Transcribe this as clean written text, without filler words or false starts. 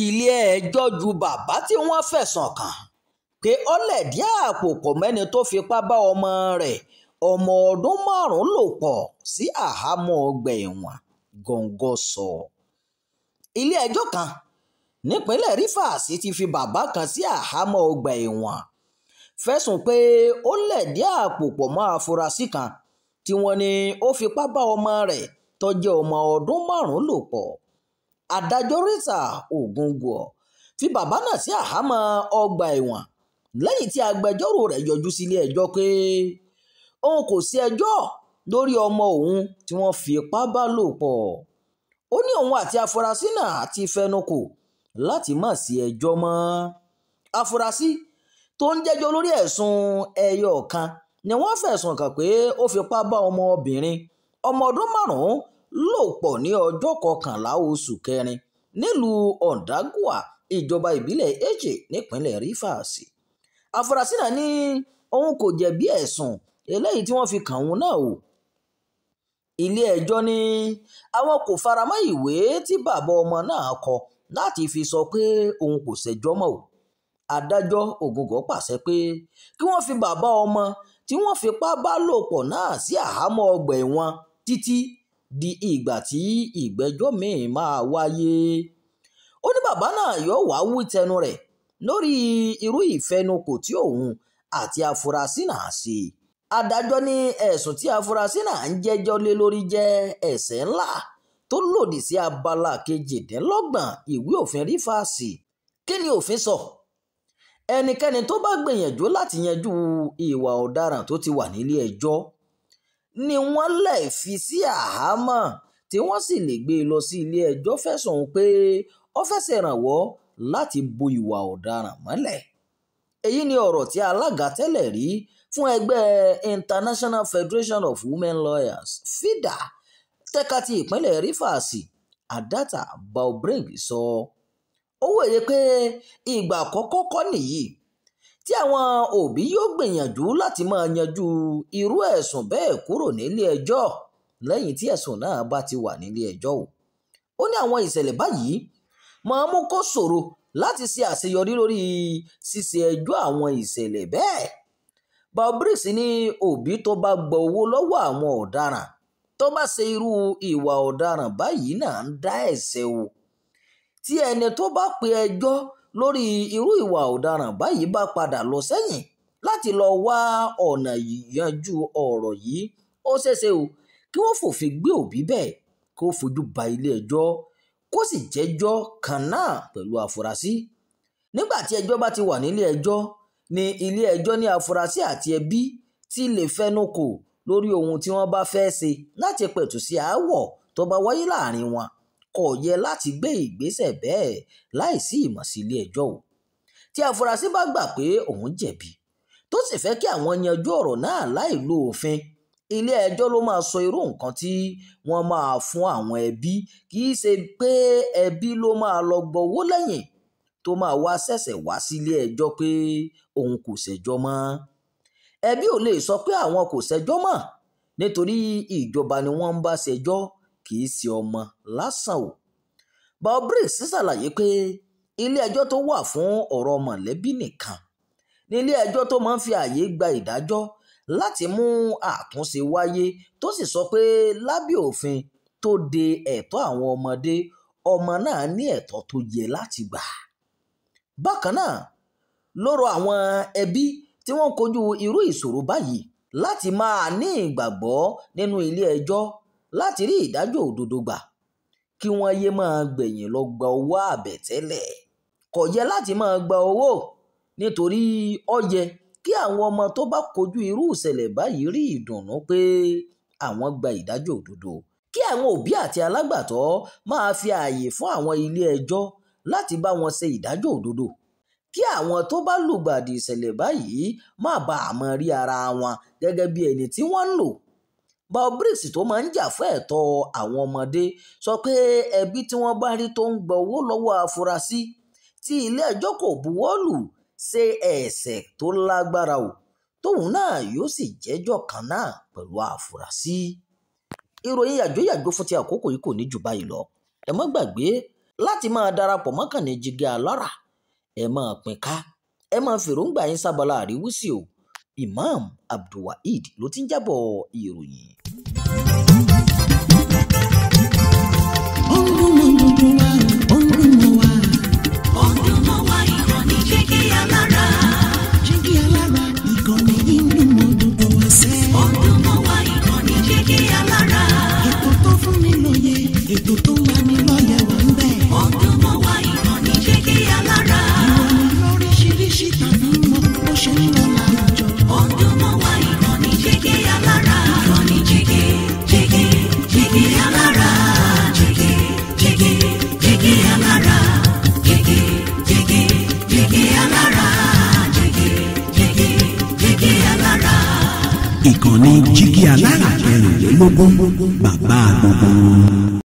Ilé-ẹjọ́ ju bàbá tí wọ́n fẹ̀sùn kàn pé ó lẹ̀dí àpò pọ̀ mẹ́ni tó fipá bá ọmọ rẹ̀ ọmọ ọdún 5 lò pọ̀ sí àhámọ́ ọgbà ẹ̀wọ̀n Góńgó sọ. Ilé-ẹjọ́ kan nípínlẹ̀ Rivers ti fi bàbá kan sí àhámọ́ ọgbà ẹ̀wọ̀n fẹ̀sùn pé ó lẹ̀dí àpò pọ̀ mọ́ afurasí kan tí wọ́n ní ó fipá bá ọmọ rẹ̀ tó jẹ́ ọmọ ọdún 5 lò pọ̀. Adájọ́ Rita Ògúngbọ̀ fi bàbá náà sí àhámọ́ ọgbà ẹ̀wọ̀n lẹ́yìn tí agbẹjọ́rò rẹ̀ yọjú sílé ẹjọ́ pé òun kò sí ẹjọ́ lórí ọmọ òun tí wọ́n fipá bá lò pọ̀. Ó ní òun àti afurasí náà ti fẹnukò láti má sí ẹjọ́ mọ́. Afurasí tó ń jẹ́jọ́ lórí ẹ̀sùn ẹyọ kan ni wọ́n fẹ̀sùn kàn pé ó fipá bá ọmọbìnrin ọmọ ọdún 5 lò pọ̀ ní ọjọ́ 11 oṣù kẹrin nílùú Ọ̀dágùà, ìjọba ìbílẹ̀ Eche nípínlẹ̀ Rivers. Afurasí náà ní òun kò jẹ̀bi ẹ̀sùn eléyìí tí wọ́n fi kàn òun náà o. Ilé-ẹjọ́ ní àwọn kò faramọ́ ìwé tí bàbá ọmọ náà kọ láti fi sọ pé òun kò ṣẹjọ́ mọ́ o. Adájọ́ Ògúngbọ̀ pàṣẹ pé kí wọ́n fi bàbá ọmọ tí wọ́n fipá bá lò pọ̀ náà sí àhámọ́ ọgbà ẹ̀wọ̀n títí di ìgbà tí ìgbẹ́jọ́ míì máa wáyé. Ó ní bàbá náà yóò wá wí tẹnu rẹ̀ lórí irú ìfẹnukò tí òun àti afurasí náà ṣe. Adájọ́ ní ẹ̀sùn tí afurasí náà ń jẹ́jọ́ lé lórí jẹ́ ẹ̀ṣẹ̀ ńlá tó lòdì sí abala 28 ìwé òfin Rivers. Kí ni òfin sọ? Ẹnikẹ́ni tó bá gbìyànjú láti yanjú ìwà ọ̀daràn tó ti wà nílé ẹjọ́ ni wọ́n lè fi sí àhámọ́ tí wọ́n sì lè gbé e lọ sí ilé ẹjọ́ fẹ̀sùn pé ó fẹ́ ṣèrànwọ́ láti bo ìwà ọ̀daràn mọ́lẹ̀. Èyí ni ọ̀rọ̀ tí alága tẹ́lẹ̀ rí fún ẹgbẹ́ International Federation of Women Lawyers FIDA tẹ́ka ti ìpínlẹ̀ Rivers, Adata Baobring sọ. Ó wòye pé ìgbà àkọ́kọ́ kọ́ nìyí tí àwọn òbí yóò gbìyànjú láti máa yanjú irú ẹ̀sùn bẹ́ẹ̀ kúrò nílé ẹjọ́ lẹ́yìn tí ẹ̀sùn náà bá ti wà nílé ẹjọ́ o. Ó ní àwọn ìṣẹ̀lẹ̀ báyìí máa mú kó ṣòro láti ṣe àṣeyọrí lórí ṣíṣe ẹjọ́ àwọn ìṣẹ̀lẹ̀ bẹ́ẹ̀. Baobrik ní òbí tó bá gba owó lọ́wọ́ àwọn ọ̀daràn tó bá ṣe irú ìwà ọ̀daràn báyìí náà ń dá ẹ̀ṣẹ̀ o. Tí ẹni tó bá pe ẹjọ́ lórí irú ìwà ọ̀daràn báyìí bá padà lọ sẹ́yìn láti lọ wá ọ̀nà yanjú ọ̀rọ̀ yìí, ó ṣeéṣe o kí wọ́n fòfin gbé òbí bẹ́ẹ̀ kó fojú ba ilé ẹjọ́ kó sì jẹ́jọ́ kan náà pẹ̀lú afurasí. Nígbà tí ẹjọ́ bá ti wà nílé ẹjọ́ ni ilé ẹjọ́ ní afurasí àti ẹbí ti lè fẹnu kò lórí ohun tí wọ́n bá fẹ́ ṣe láti pẹ̀tù sí aáwọ̀ tó bá wáyé láàrin wọn. Kò yẹ láti gbé ìgbésẹ̀ bẹ́ẹ̀ láìsí ìmọ̀ sí ilé ẹjọ́ o. Tí afurasí bá gbà pé òun jẹ̀bi tó sì fẹ́ kí àwọn yanjú ọ̀rọ̀ náà láì lo òfin, ilé ẹjọ́ ló máa sọ irú nǹkan tí wọ́n máa fún àwọn ẹbí, kì í ṣe pé ẹbí ló máa lọ gbowó lẹ́yìn tó máa wá ṣẹ̀ṣẹ̀ wá sílé ẹjọ́ pé òun kò ṣẹjọ́ mọ́. Ẹbí ò lè sọ pé àwọn kò ṣẹjọ́ mọ́ nítorí ìjọba ni wọ́n ń bá ṣẹjọ́, kì í ṣe ọmọ lásán o. Baobrik ṣàlàyé pé ilé ẹjọ́ tó wà fún ọ̀rọ̀ mọ̀lẹ́bí nìkan ní ilé ẹjọ́ tó máa ń fi ààyè gba ìdájọ́ láti mú àtúnṣe wáyé, tó sì sọ pé lábẹ́ òfin tó de ẹ̀tọ́ àwọn ọmọdé, ọmọ náà ní ẹ̀tọ́ tó yẹ láti gbà. Bákan náà ló rọ àwọn ẹbí tí wọ́n ń kojú irú ìṣòro báyìí láti máa ní ìgbàgbọ́ nínú ilé ẹjọ́ láti rí ìdájọ́ òdodo gbà, kí wọ́n yéé máa gbẹ̀yìn lọ gba owó àbẹ̀tẹ́lẹ̀. Kò yẹ láti máa gba owó nítorí ó yẹ kí àwọn ọmọ tó bá kojú irú ìṣẹ̀lẹ̀ báyìí rí ìdùnnú pé àwọn gba ìdájọ́ òdodo. Kí àwọn òbí àti alágbàtọ́ máa fi ààyè fún àwọn ilé ẹjọ́ láti bá wọn ṣe ìdájọ́ òdodo. Kí àwọn tó bá lùgbàdì ìṣẹ̀lẹ̀ báyìí má bàa máa rí ara wọn gẹ́gẹ́ bí ẹni tí wọ́n ń lò. Baobrik tó máa ń jà fún ẹ̀tọ́ àwọn ọmọdé sọ pé ẹbí tí wọ́n bá rí tó ń gba owó lọ́wọ́ afurasí tí ilé ẹjọ́ kò buwọ́ lù ṣe ẹ̀ṣẹ̀ tó lágbára o, tóun náà yóò sì jẹ́jọ́ kan náà pẹ̀lú afurasí. Ìròyìn yàjóyàjó fún ti àkókò yìí kò ní jù báyìí lọ. Ẹ má gbàgbé láti máa darapọ̀ mọ́kànnì Jígí Alára. Ẹ máa pín ká, ẹ máa fèròǹgbà yín sábàlá àríwísí o. Imam Abdulwaheed ló ti ń jábọ̀ ìròyìn. Ó ń dún mọ́ gbogbo wa, ó ń dún mọ́ wa. Ó ń dún mọ́ wa, ìkànnì Jígí Alára. Jígí Alára, ìkànnì yìí ń dún mọ́ gbogbo wa sẹ́. Ó ń dún mọ́ wa, ìkànnì Jígí Alára. Ètò tó fún ni lóye, ètò tó ń lani lọ́yẹ̀ wà ń bẹ̀. Ó ń dún mọ́ wa, ìkànnì Jígí Alára. Ìròyìn lóríṣiríṣi tàbí mọ́ bó ṣe ń lọ láwùjọ. Ó ń dún mọ́ wa, ìkànnì Jígí Alára. Ìkànnì Jígí, Jígí, Jígí Alára. Jígí, Jígí, Jígí Alára. Jígí, Jígí, Jígí Alára. Jígí, Jígí, Jígí Alára. Ìkànnì Jígí Alára 24, bàbá gbogbo wọn.